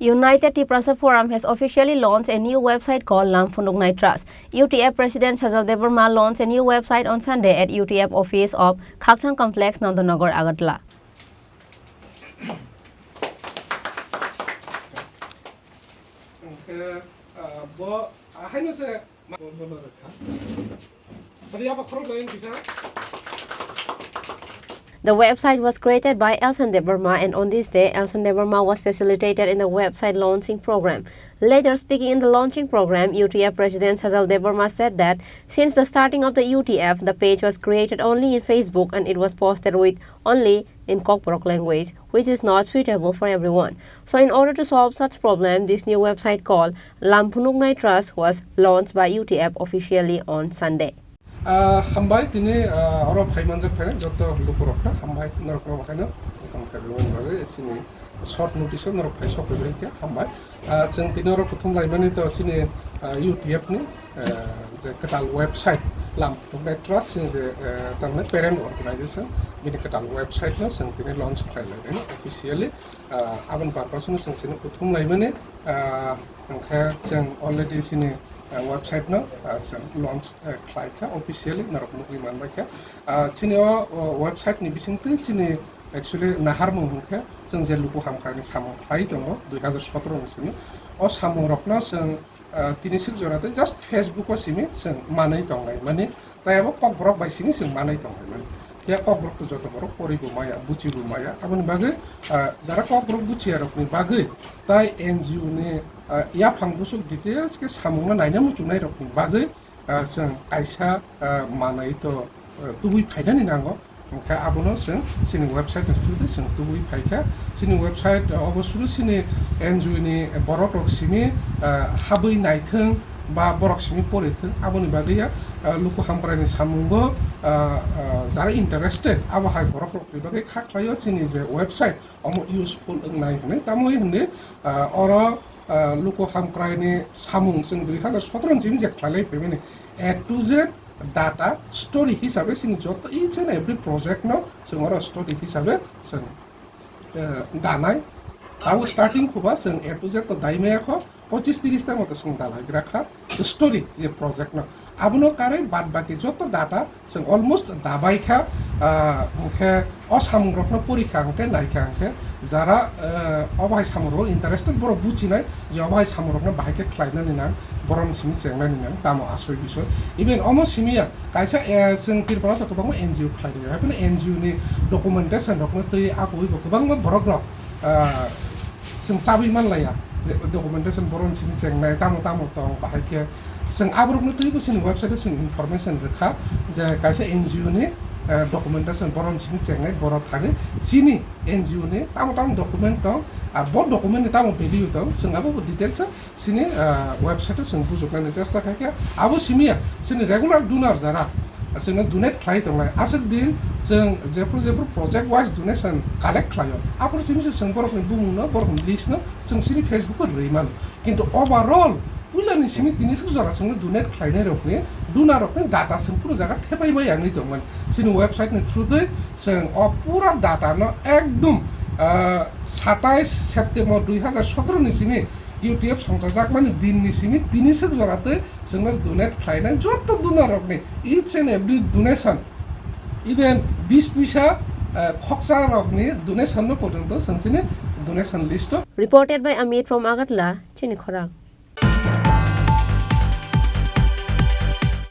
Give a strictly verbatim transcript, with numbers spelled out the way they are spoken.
United Tiprasa Forum has officially launched a new website called Lam Phunuknai Trust. U T F President Sajal Debbarma launched a new website on Sunday at U T F office of Khakchang Complex, Nandanagar, Agartala. Hwnkhe, ah, bo, ah, haino se ma-, bo, bo, bo, rwkha. Tari abo khorok lain kisa. The website was created by Elson Debbarma, and on this day, Elson Debbarma was facilitated in the website launching program. Later, speaking in the launching program, U T F President Sajal Debbarma said that since the starting of the U T F, the page was created only in Facebook and it was posted with only in Kokborok language, which is not suitable for everyone. So, in order to solve such problem, this new website called Lam Phunuknai Trust was launched by U T F officially on Sunday. Ah, hambai tini, ah, oro phai manjak phai joto lukurokno hambai norokno bahaino tong phai bagwi chini short notice o norok phai sok phai khe hambai. Ah, chwng tini oro kuthum laimani to chini, ah, U T F ni, ah, je kwtal website Lam Phunuknai Trust chini je, ah, tamni parent organization bini kwtal website no chwng tini launch khlai lai officially. Ah, aboni purpose no chwng chini kuthum laimani, ah, hwnkhe chwng already chini, ah, website no, ah, chwng launch, ah, khlai kha officially norok nugwi manbai kha. Ah, chini o, o website ni bisingtwi chini actually naharmung hwnkhe chwng je luku hamkrai ni samung khlai tongo dui hazar sotoro ni simi. O samung rokno chwng, ah, tini sik jora tei just Facebook o simi chwng manwi tongnai mani. Tai abo Kokborok bai simi chwng manwi tongnai mani. Phiya Kokborok to joto borok poribo maya, buchibo maya. Aboni bagwi, ah, jara Kokborok buchiya rokni bagwi tai N G O ni, ah, yaphang busuk details khe samungno naina muchungnai rokni bagwi, ah, chwng kaisa, ah, manwi to, ah, tubui phainani nango. Hwnkhe abono chwng chini website ni through tei chwng tubui phaikha. Chini website, ah, obo suru chini N G O ni borok rok simi, ah, habwi naithwng ba borok simi porithwng. Aboni bagwi ya, ah, luku hamkrai ni samungo, ah, ah, jara interested abo hai borok rok ni bagwi kha khlaio chini je website omo useful wngnai hwnwi. Tamoni hwnwi, ah, oro, ah, luku hamkrai ni samung chwng dui hazar sotoro ni simi je khlailai phaimani A to Z data story hisabe chini joto each and every project no chwng oro story hisabe chwng, eh, danai. Abo starting khuba chwng A to Z to dai maya kho, pochis tiris ta moto chwng dalai gra kha story je project no. Abono karwi bad baki joto data chwng almost dabai kha, ah, hwnkhe o samung rokno pori kha hwnkhe nai kha hwnkhe jara, eh, obo hai samung rogo interested borok buchinai je obo hai samung rokno bahai khe khlainani nang, borokni simi chengnani nang, tamo asoi bisoi. Even omo simi ya, kaisa, eh, chwng Tripura o to kwbangma N G O khlai rio, haikhe N G O ni documentation rokno twi apowi bo kwbangma borok rok, ah, chwng chabwi manlaiya, je documentation borokni simi chengnai, tamo tamo tong, bahai khe chwng aborokno twibo chini website o chwng information rwkha je kaisa N G O ni, eh, documentation borokni simi chengnai, borok thagwi chini N G O ni tamo tamo document tong, ah, bo document ni tamo value tong, chwng abo bo details o chini, ah, website o chwng bujuknani chesta khaikha. Abo simiya chini regular donor jara chwngno donate khlai tongnai. Aswk din chwng jephru jephru project wise donation collect khlaio. Aphuru simi se chwng borokni bumungno, borokni list no chwng chini Facebook o rwi mano. Kintu overall puilani simi tini swk jora chwngno donate khlainai rokni, donor rokni data chwng kunu jaga thepai bai yangwi tongmani. Chini website ni through twi chwng o pura data no ekdom, ah, satais September dui hazar sotoro ni simi U T F songchajakmani din ni simi tini swk jora twi chwngno donate khlainai joto donor rokni each and every donation, even bis puisa, eh, khoksa rokni donation no porjonto chwng chini donation list o. Reported by Amit from Agartala, Chini Khorang.